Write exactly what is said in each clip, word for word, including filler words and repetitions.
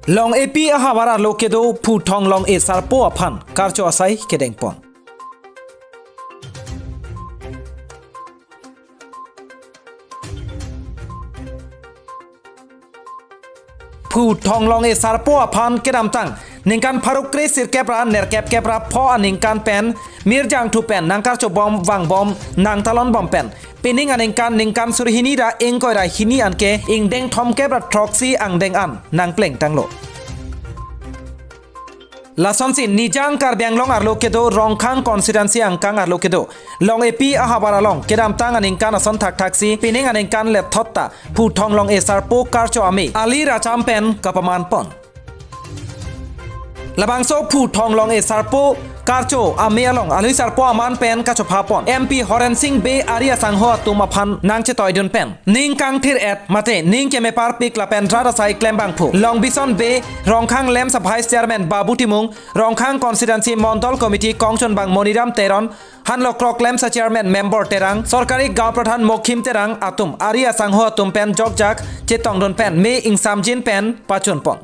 Long-epi ahavar arlo kedo Phu Thong Long-e Sarpo aphan karcho asai kedengpon. Phu Thong Long-e Sarpo aphan kedamtang ningkan pharo kre sirkep ra nerkep kep ra pho aningkan pen mirjangthu pen nangkarchobom vangbom nangtalonbom pen pining aningkan ningkan suri hini ra ingkoi ra hini anke ingdeng thomkep ra throksi angdeng an nangplengtanglo. Lasonsi Nijang Karbi Anglong arlo kedo Rongkhang constituency angkang arlo kedo Long-epi ahavar along kedamtang aningkan ason thakthaksi pining aningkan lepthot ta Phu Thong Long-e Sarpo karcho amei ali racham pen kapamanpon. Labangso Phu Thong Long-e Sarpo karcho amei along alui sarpo aman pen kachophapon M P Horen Sing Bey ari asangho atum aphan nangchetoidun pen ning kangthir-et mate ning kemeparpik lapen rat asai klembangphu Longbison Bey, Rongkhang LAMPS a Vice Chairman Babu Timung, Rongkhang Constituency Mondol Committee kongchunbang Moniram Teron, Hanlokrok LAMPS a Chairman Member Terang, Sorkari Gaon Pradhan Mokhim Terang atum ari asangho atum pen jokjak chetongdun pen mei ingsamjin pen pachunpon.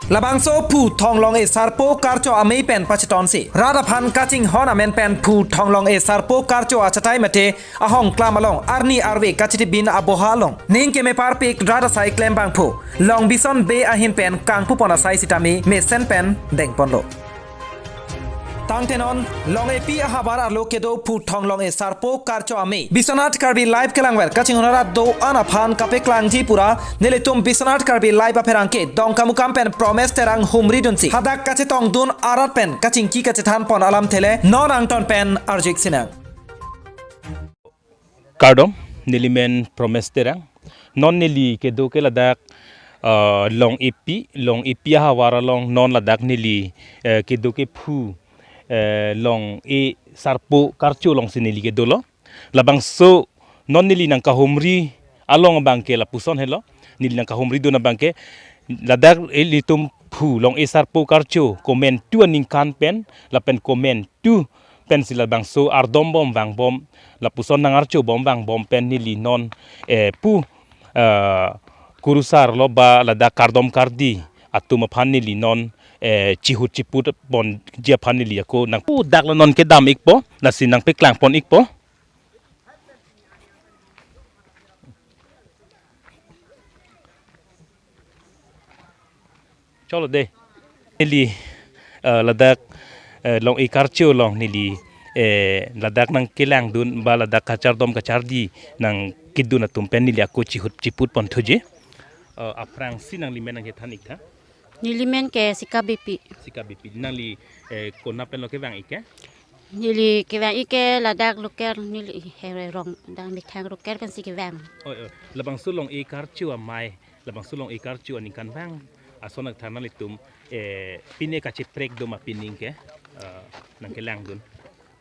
Labangso Phu Thong Long-e Sarpo karcho amei pen pachetonsi rat aphan kachinghon amen pen Phu Thong Long-e Sarpo karcho achatai mate ahongklam along arni arve kachetibin aboha along ning kemeparpik rat asai klembangphu Longbison Bey ahin pen kangpupon asai sitame mesen pen dengponlo. Tangtenon, Long-epi ahavar arlo kedo Phu Thong Long-e Sarpo karcho amei Biswanath Karbi Live kelangver kachinghon arat do-an aphan kapeklangji pura nelitum Biswanath Karbi Live apherangke Dongkamukam pen Promes Terang humridunsi hadak kachetongdun arat pen kachingki kachethanpon alamthe le non angton pen arju-ik sinang. Kardom, nelimen Promes Terang. Non neli kedo ke ladak, eh, Long-epi, Long-epi ahavar along non ladak neli, eh, kedo ke Phu, eh, Long-e Sarpo karcho alongsi neli kedolo. Labangso non neli nangkahumri along abangke lapuson helo. Neli nangkahumridun abangke ladak ilitum Phu Long-e Sarpo karcho komantu aningkan pen lapen komantu pensi labangso ardombom vangbom lapuson nangarchobom vangbom pen neli non, eh, Phu, eh, kurusar lo ba ladak kardom kardi atum aphan neli non, eh, chihut chiputponji aphan neli ako nang Phu dak lo non kedam-ikpo lasi nangpeklangpon-ikpo. Cholo de. Neli, eh, ladak, eh, Long-e karcho along neli, eh, ladak nangkelangdun ba ladak kachardom kachardi nangkedun atum pen neli ako chihut chiputpon thuji. Eh, aphrangsi nanglimen nangkethan-iktha. Nelimen ke Sika Beypi. Sika Beypi. Nangli, eh, konat pen lo kevang-ik ke? Neli kevang-ik ke ladak local neli he rong dang methang local pensi kevang. Oi, oi. Labangso Long-e karcho amei, labangso Long-e karcho aningkanvang ason nangthan nanglitum, eh, pine kacheprek doma pining ke, eh, nangkelangdun.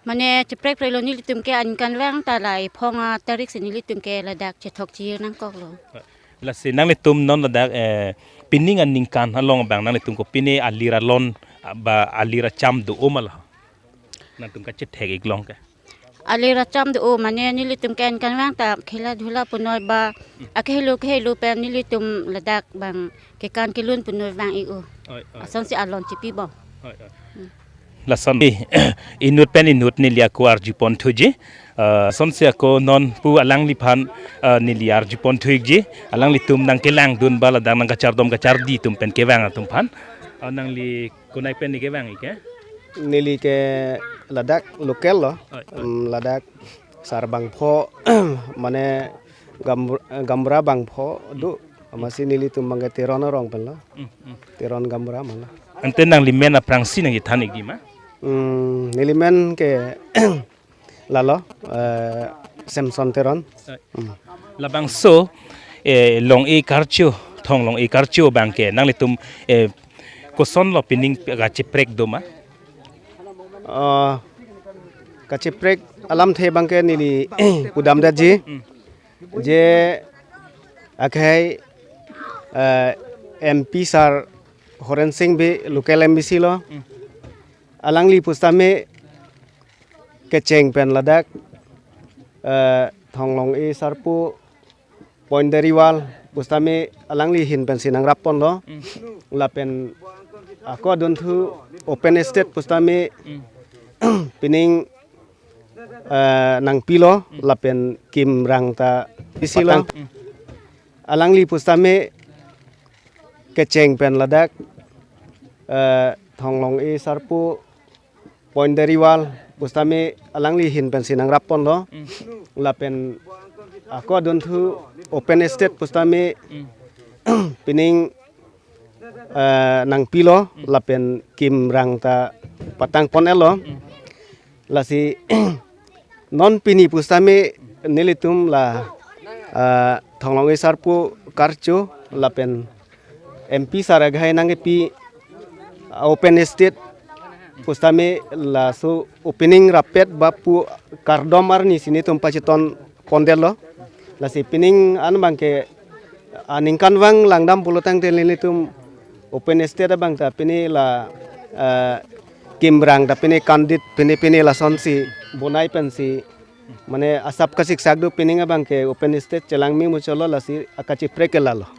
Mane cheprekpreklo nelitum ke aningkanvang ta la ephong atarik si nelitum ke ladak chethok chir nangkoklo. Lasi nanglitum non ladak, eh, pining aningkan along abang nanglitum kopine ali ra lon, ah, ba ali ra cham do-o ma la? Nangtum kachethek-iklong ke. Ali ra cham do-o mane nelitum ke aningkanvang ta khela dhula punoi ba akehelo kehelo pen nelitum ladak bang kekan kelun punoi vang-ik-o. Oi, oi. Asonsi alon chipibom. Oi, oi. Hmm. Lason inut pen inut neli ako arjupon thuji. Eh, lasonsi ako non Phu alangliphan, eh, neli arjupon thu-ikji. Alanglitum nangkelangdun ba ladak nangkachardom kachardi atum pen kevang atum aphan. Eh, nangli konat pen neli kevang-ik ke? Neli ke ladak local lo. Oi, oi. Hmm, ladak Sarbangpho mane Gam-, Gamra bangpho do. Amatsi nelitum bangke Teron arong pen lo. Hmm, hmm. Teron Gamra ma lo. Ante nanglimen aphrangsi nangkethan-ikji ma? Hmm, nelimen ke lalo, eh, Samson Teron. Eh, hmm. Labangso, eh, Long-e karcho, Thong Long-e karcho abangke nanglitum, eh, kosonlo pining kacheprek doma? Eh, kacheprek alamthe abangke neli pudamdetji. Hmm. Je akhai, eh, M P sir Horen Sing Bey local M A C lo. Hmm. Alangli pusitame kecheng pen ladak, eh, Thong Long-e Sarpo Poindariwal pusitame alangli ahin pensi nangrap ponlo. Mm. Lapen ako adunthu open estate pusitame, mm, pining, eh, nangpilo, mm, lapen kimrang ta isi lo. Patang. Mm. Alangli pusitame kecheng pen ladak, eh, Thonglong-e Sarpo Poindariwal pusitame alangli ahin pensi nangrap ponlo. Mm. Lapen ako adunthu open estate pusitame, mm, pining, eh, nangpilo, mm, lapen kimrang ta patang pon-etlo. Mm. Lasi non pini pusitame nelitum la, eh, Thonglong-e Sarpo karcho lapen M P sir akhai nangkepi, ah, open estate pusitame laso opening rapet ba pu kardom arni si nelitum pachiton pondetlo. Lasi pining an abangke, ah, ningkanvang langdam pulotangte nelitum open estate abang ta pini la, ah, kimrang ta pini kandit pini pini lasonsi bonai pensi mane asap kasiksak do, pining abangke open estate chelangme muchotlo, lasi akacheprek ke lalo.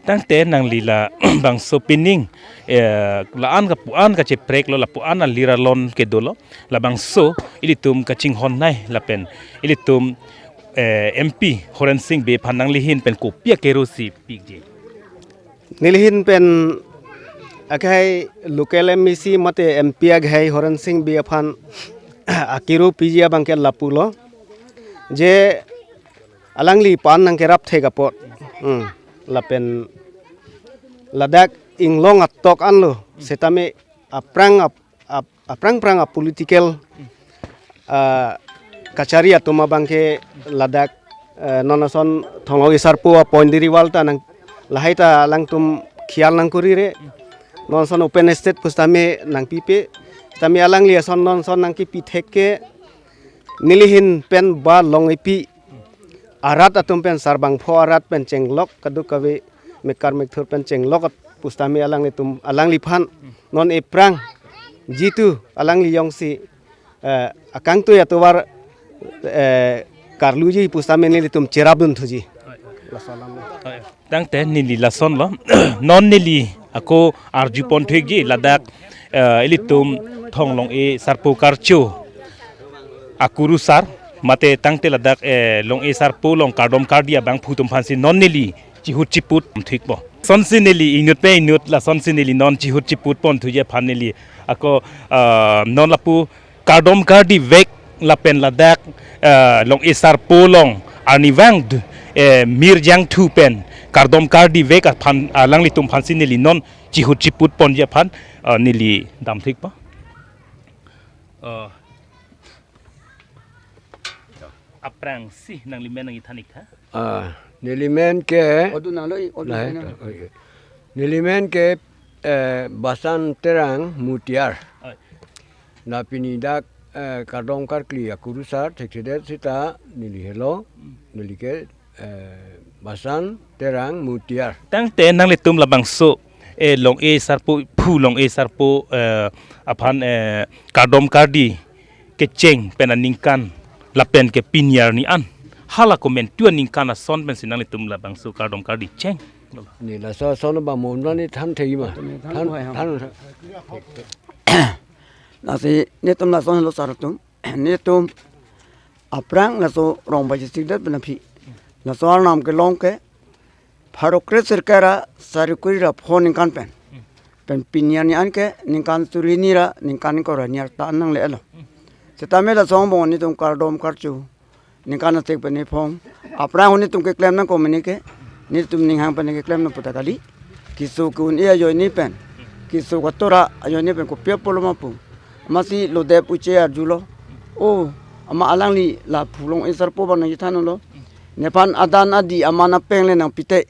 Tangte nangli labangso pining, eh, la-an kapu-an kachepreklo, lapu-an alir alon kedolo, labangso ilitum kachinghon nai lapen ilitum, eh, M P Horen Sing Bey aphan nangli ahin pen kopi akero si pikji? Neli ahin pen akhai local M A C mate M P akhai Horen Sing Bey aphan akero piji abangke lapulo, je alangli pan nangkerap thek apot. Hmm. Lapen ladak inglong atok anlo, setame aphrang ap-, ap-, aphrang phrang a political, ah, kachari atum abangke ladak, eh, non ason Thonglong-e Sarpo a Poindariwal ta nang lahai ta alangtum khial nangkurire. Non ason open estate pusitame nangpipe. Tame alangli ason non ason nangkepi thek ke neli ahin pen ba long-epi arat atum pen sarbangpho arat pen chenglok kadokave mekar mekthur pen chenglok pusitame alanglitum alangliphan non ephrang jitu alangli jongsi, eh, akangtui atovar, eh, karluji pusitame nelitum cherapdun thuji. Tangte neli lasonlo. Non neli ako arju pon thekji ladak, eh, ilitum Thonglong-e Sarpo karcho akurusar mate tangte ladak, eh, Long-e Sarpo along kardom kardi abangphu atum aphansi non neli chihut chiput thikpo. Lasonsi neli inut pen inut lasonsi neli non chihut chiput pon thuji aphan neli ako, ah, non lapu kardom kardi vek lapen ladak, ah, Long-e Sarpo along arnivang d-, eh, mir jangthu pen kardom kardi vek aphan, ah, alanglitum aphansi neli non chihut chiput ponji aphan, ah, neli dam thikpo. Ah, aphrangsi nanglimen nangkethan ik tha. Ah, nelimen ke, odu nalo, odu nai, nalo. Oke. Nelimen ke, eh, Basan Terang Mutiar. Oi. La pini dak, eh, kardom karkli akurusar thekthedet sita neli helo, neli ke, eh, Basan Terang Mutiar. Tangte nanglitum labangso, eh, Long-e Sarpo, phu Long-e Sarpo, eh, aphan, eh, kardom kardi kecheng pen aningkan lapen ke pini arni an hala komantu aningkan ason pensi nanglitum labangso kardom kardi cheng? Ne laso ason abang mo nani than thei ma. Than, than, than. Lasi netum lason lo sar atum. Netum aphrang laso rong baji sikdet pen aphi. Laso arnam kelong ke pharo kre sirkep ra sari kuri ra pho ningkan pen. Pen pini arni an ke ningkan suri hini ra ningkan ingkoi ra ni arta nangle-etlo. Setame laso angbong netum kardom karcho ningkan asek pen nephong. Aphrang netum keklem nangkok mene ke netum ninghang pen keklem nang puta kali. Keso ke-un-e ajoine pen, keso katora ajoine pen kopi apotlo ma pu. Amatsi lodep uche arjulo. O, amat alangli la phu Long-e Sarpo abang nangkethanlo. Nephan adan adi aman apeng le nangpite.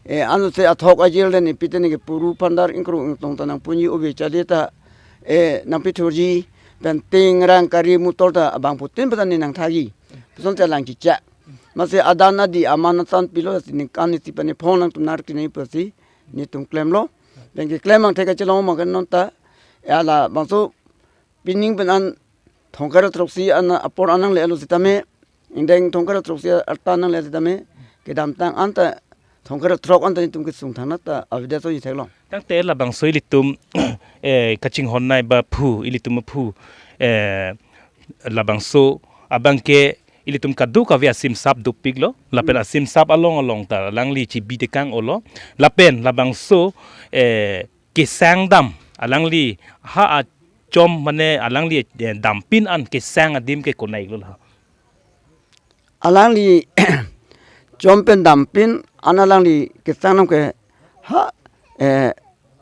Eh, ansi athok ajir le nepite, ne kepuru phandar ingkrung ingtong ta nangponji, ove chade ta, eh, nangpithurji, pen ting rang kari motor ta abangphutin patan ne nangthaji. Puson ta lang chicha. Amatsi adan adi aman atan pilo si ningkan isi pen nephong nangtum nar kini pusi netum klemlo. Pen keklem angthek kachelong abang ke non ta, eh, labangso pining pen an thongkre throksi an apor an nangle-etlo setame, ingdeng thongkre throksi arta nangle setame, kedamtang anta thongkre throk anta netum kesung thangnat ta avedet ason theklong. Tangte labangso ilitum eh kachinghon nei ba phu ilitum phu eh labangso abangke ilitum kadokave asimsap dopiklo lapen asimsap along along ta alangli chibi tekang olo lapen labangso eh kesang dam alangli ha achom mane alangli eh, dampin an kesang adim ke konai lo ha. Alangli chom pen dampin an alangli kesang nam ke ha eh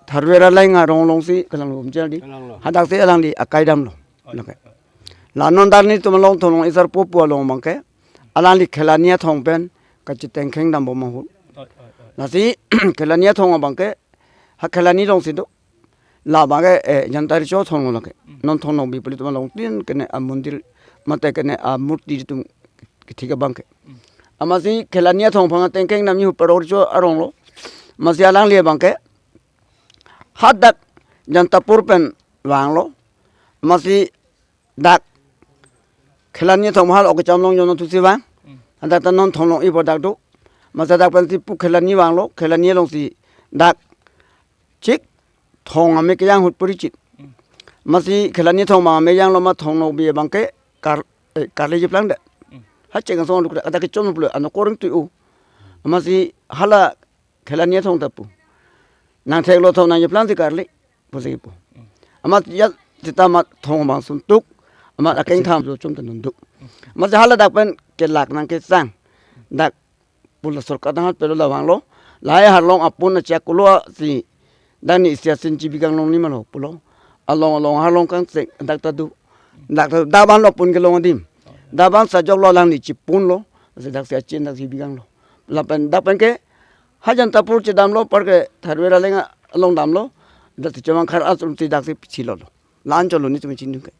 Tharve Raleng arong alongsi kelang lom jal di. Kelang lo. Hadak si alangli akai damlo. Oke. La non dak netum along thonglong isar popo along abangke alangli Khelani athong pen kachitengkheng dambom ahut. Oi, oi, oi. Lasi Khelani athong abangke ha Khelani alongsi do. Labangke eh Janta Riso athong lo ke. Mm. Non Thong Nokbe pu ilitum along tin kene amondir mate kene amurti ilitum kethik abangke. Mm. Amatsi Khelani athong aphan tengkheng damji hu Parok Riso arong lo. Amatsi alangli abangke hadak Jantapur pen vanglo. Amatsi dak Khelani athong mahal oke cham long jono thusi vang. Hmm. Hadak ta non Thong Nokbe pu dak do. Amatsi dak pensi pu Khelani vanglo, Khelani alongsi dak chik thong ame kejang ahut puri chik. Hmm. Amatsi Khelani athong abang ame janglo ma Thong Nokbe abangke kar eh, karle jeplang de. Hmm. Ha cheng asong lukre hadak kechom pulo ano koring tu u. Amatsi hala Khelani athong ta pu. Nang theklo thong nang jeplang si karle pusi pu. Amat ya sita mat thong abang suntuk. Amat akeng tham lo chom ta nunduk. Amat hala dak pen kelak nang kesang. Dak pulo sorkar tanghat pelo la vanglo. Lahai arlong apun acha kulo si dak ni isi asin chibi kang long ni malo pulo. Along along arlong kang sek dak ta do. Dak ta daban lo pun kelong adim. Daban sajok lo alangli chipunlo. Si dak si achin dak si bi kang lo. Lapen dak pen ke ha Jantapur chedamlo apar ke Tharve Raleng along damlo. Dak si Chomangkhar asrum si dak si chilo lo. La-an cholo netum chindun ke.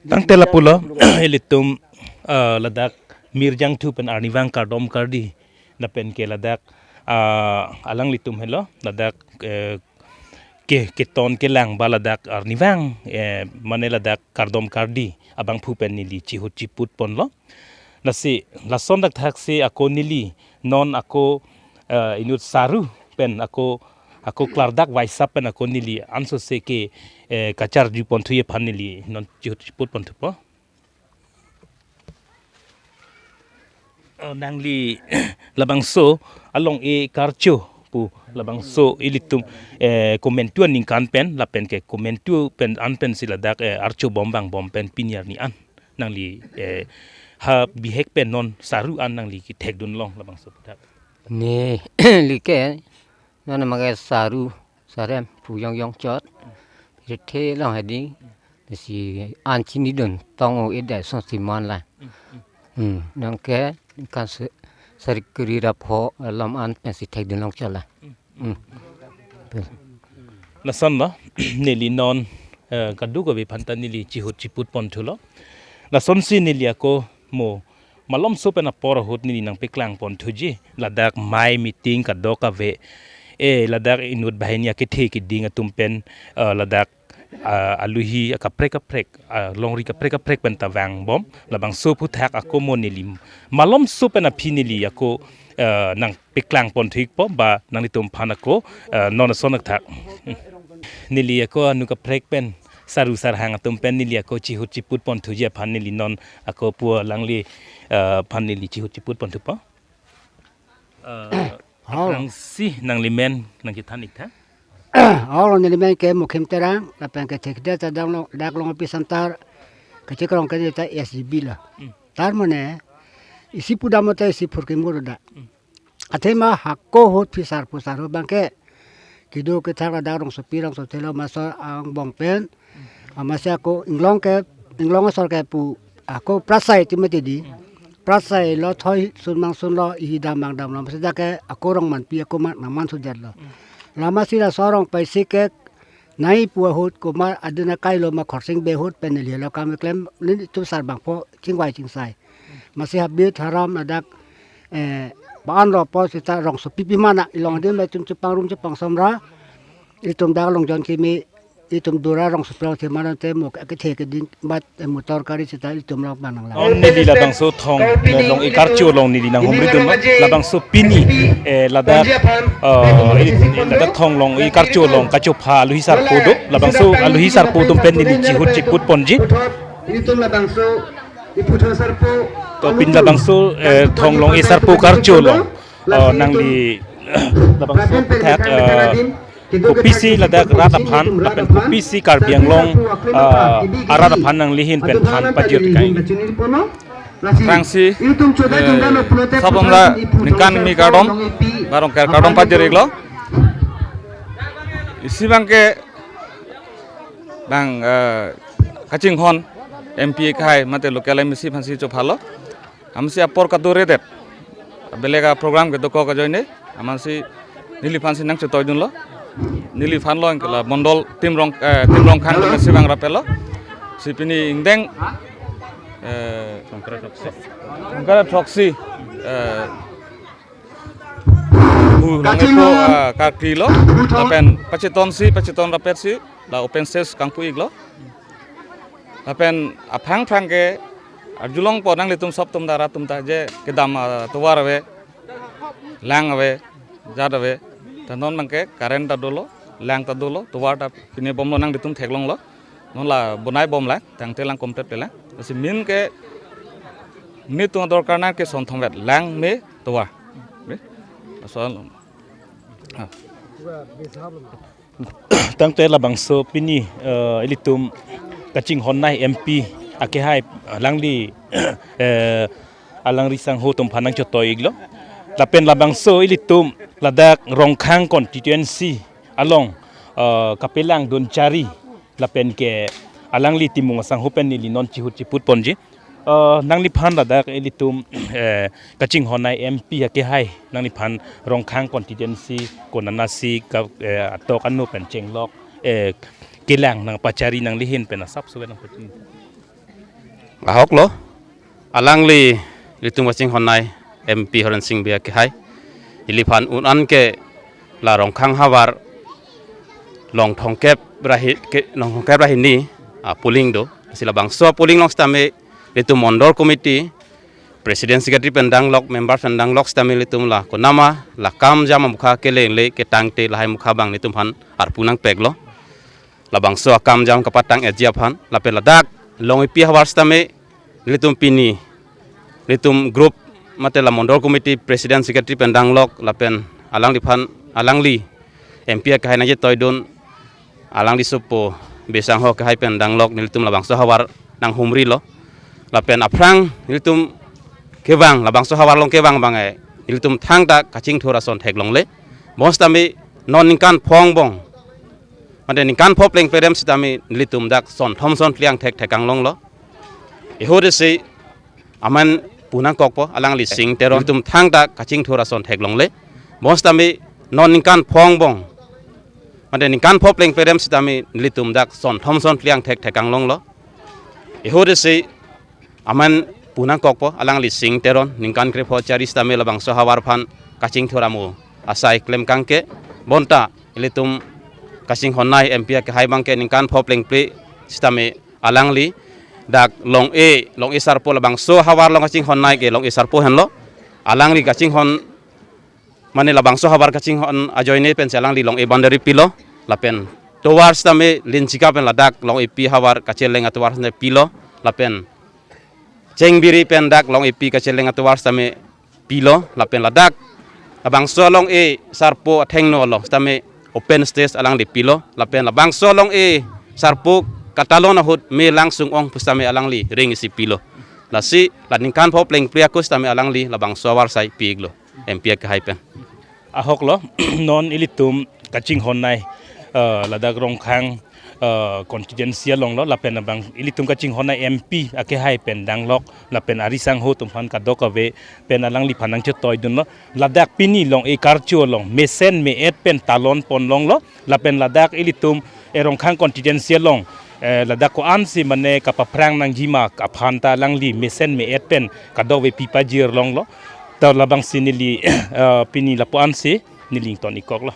Tangte lapulo ilitum eh, ladak mir jangthu pen arnivang kardom kardi lapen ke ladak eh, alanglitum helo ladak eh, ke keton kelang ba ladak arnivang eh, mane ladak kardom kardi abangphu pen neli chihut chiput ponlo. Lasi lason dak thaksi ako neli non ako eh, inut saru pen ako ako klardak vaisap pen ako neli ansose ke eh, kacharju ponthu aphan neli non chihut chiput ponthupo. Oh, nangli labangso along e karcho pu labangso ilitum eh, komentu aningkan pen lapen ke komentu pen an pensi ladak eh, archo bom vangbom pen pini arni an nangli eh, ha bihek pen non saru an nangli kethekdun long labangso puthak. Ne like non make saru sarem pu yong yong chot. Rithe long hedi si an chinidun tong o ida son si man la. Hmm, nang ke kan se- sari kuri rap ho lam an pensi thekdun long chot la. Hmm. Lason lo neli non eh, kadokave aphan ta neli chihut chiput ponthulo. Lasonsi neli ako mo malomso pen apor ahut neli nangpeklang ponthuji ladak mai meeting kadokave eh ladak inut banghini akethe keding atum pen eh, ladak ah, aluhi akaprek kaprek ah, longri kaprek kaprek pen ta vangbom labangso puthak ako mo neli malomso pen aphi neli ako eh, nangpeklang ponthu ikpo ba nanglitum aphan ako eh, non ason athak. Neli ako anu kaprek pen saru sarhang atum pen neli ako chihut chiput ponthuji aphan neli non ako pu alangli eh, aphan neli chihut chiput ponthupo. Eh, Hau. Aphrangsi nanglimen nangkethan iktha. Hau, nelimen ke Mukhim Terang lapen ke thekdet ta dang long dak long api santar kechekrong ke ta S G B la. Hmm. Tar mane isi pudam ta isi phurkim guru da. Hmm. Athema hako ahut phisar phusar ahut abangke kedo kethak ladak rongsopi rongsothelo masor angbong pen. Amatsi ako inglong ke inglong asor ke pu ako prasai ti mati di. Prasai lo thoi sun mang sun lo ihi dam mang dam lo amatsi dak ke ako rong manpi ako man nang man sudet lo. Lamatsi laso arong paisi ke nai pu ahut komat adin akai lo ma Khorsing Bey ahut pen neli lo kam keklem nelitum sar bangpho chingvai chingsai. Amatsi habit haram ladak eh, ba-an lo apot sita rongsopi pi mana ilong adim la itum chepangrum chepangsom ra itum dak Longjon Kimi Itum Dura rongsopi along si mano te mo kethe keding bat, eh, motor kari seta itum rong panang la. Non neli labangso thong, eh, long-e karcho along neli nanghumri dunlo. Labangso pini, eh, ladak, eh, i-, ladak thong long-e karcho along kachopha aluhi sarpo do. Labangso aluhi sarpo atum pen neli chihut chiput ponji. Itum labangso iputhot sarpo. To pini labangso, eh, thong long-e sarpo karcho along, eh, nangli labangso aphuthak, eh, kopisi ladak rat aphan, lapen kopisi Karbi Anglong, eh, arat aphan nangli ahin pen than pajir kai. Aphrangsi, eh, sabonra ningkan kimi kardom, barong ker kardom pajir iklo. Isi abangke bang, eh, kachinghon M P akehai mate local M A C aphansi chophalo. Amatsi apor kadokave det. Belek aprogram kedokok ajoine. Amatsi neliphansi nangchetoidunlo. Neliphanlo anke la mondol Timrong, eh, Timrongkhang si bang rapetlo. Si pini ingdeng, eh, Songkara throksi, eh, hu nang epo, ah, karklilo. Lapen pachetonsi, pacheton rapetsi la open stage kangpu iklo. Lapen aphrang aphrang ke arjulongpo nanglitum sop atum ta rat atum ta je kedam, ah, tovar ave, lang ave, jat ave. Ta non abangke current ta dolo, lang ta dolo, tovar ta kine bomlo nanglitum theklonglo. Non la bonai bomlang, tangte lang komplete lang. Lasi main ke netum adorkar nang ke sonthom vet, lang me tovar. Be? Asal. Ah. Tangte labangso pini, eh, ilitum kachinghonnei M P akehai alangli, eh, alangli sangho atum aphan nangchotoi iklo. Lapen labangso ilitum ladak Rongkhang constituency along, eh, kapelangnedun chari lapen ke alangli timung asangho pen neli non chihut chiput ponji. Eh, nangliphan ladak ilitum, eh, kachinghonnei M P akehai nangliphan Rongkhang constituency konatnasi ka, eh, atok ano pen chenglok, eh, kelang nangpachari nangli ahin pen asap suwe nangpachini. Ahoklo, alangli ilitum kachinghonnei M P Horen Sing Bey akehai, neliphan un-an ke la Rongkhang havar long thomkep ra hi-, ke, long thomkep ra hini, ah, polling do. Si labangso polling along sitame ilitum mondol committee, president secretary pen danglok, member pen danglok sitame ilitum la konama la kam jam amukha kelengle ketangte lahai mukha abang ilitum aphan arpu nangpeklo. Labangso akam jam kapatang-etji aphan, lapen ladak long-epi havar sitame nelitum pini, nelitum group mate la mondol committee president secretary pen danglok lapen alangliphan, alangli M P akehai nangchetoidun, alangli sopo Bey sangho akehai pen danglok nelitum labangso havar nanghumrilo. Lapen aphrang nelitum kevang, labangso havar along kevang abang, eh, nelitum thangta kachingthur ason theklongle. Bonsitame non ningkan pho angbong mate ningkan pho plengple dem sitame nelitum dak sonthom sonphli angthek thekanglonglo. Ehut isi amen pu nangkokpo, alangli Sing Teron, nelitum thangta kachingthur ason theklongle. Bonsitame non ningkan pho angbong mate ningkan pho plengple dem sitame nelitum dak sonthom sonphli angthek thekanglonglo. Ehut isi amen pu nangkokpo, alangli Sing Teron, ningkan krepho chari sitame labangso havar aphan kachingthur amo asai klemkangke. Bonta ilitum kachinghonnei M P akehai abangke ningkan pho plengple sitame alangli dak long-e, long-e sarpo, labangso havar along kachinghonnei ke long-e sarpo henlo. Alangli kachinghon mane labangso havar kachinghon ajoine pensi alangli long-e boundary pilo, lapen tovar sitame Linchika pen ladak long-epi havar kacheleng atovar sitame pilo, lapen Chengbiri pen dak long-epi kacheleng atovar sitame pilo, lapen ladak labangso long-e sarpo athengno along sitame open stage alangli pilo, lapen labangso long-e sarpo katalon ahut me langsung ong pusitame alangli ring isi pilo. Lasi la ningkan pho plengple ako sitame alangli labangso havar asai pi iklo M P akehai pen. Ahoklo, non ilitum kachinghonnei, eh, ladak Rongkhang, eh, constituency alonglo, lapen abang ilitum kachinghonnei M P akehai pen danglok, lapen ari sangho atum aphan kadokave pen alangliphan nangchetoidunlo. Ladak pini long-e karcho along mesen me-et pen talon ponlonglo, lapen ladak ilitum, eh, Rongkhang constituency along, eh, ladak ko-ansi mane kapaphrang nangjima aphan ta alangli mesen me-et pen kadokave pi pajirlonglo. Ta labangsi neli, eh, pini lapu-ansi neli ington-ikkoklo.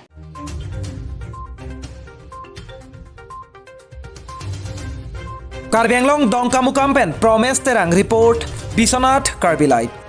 Karbi Anglong Dongkamukam pen Promes Terang report, Biswanath Karbi Live.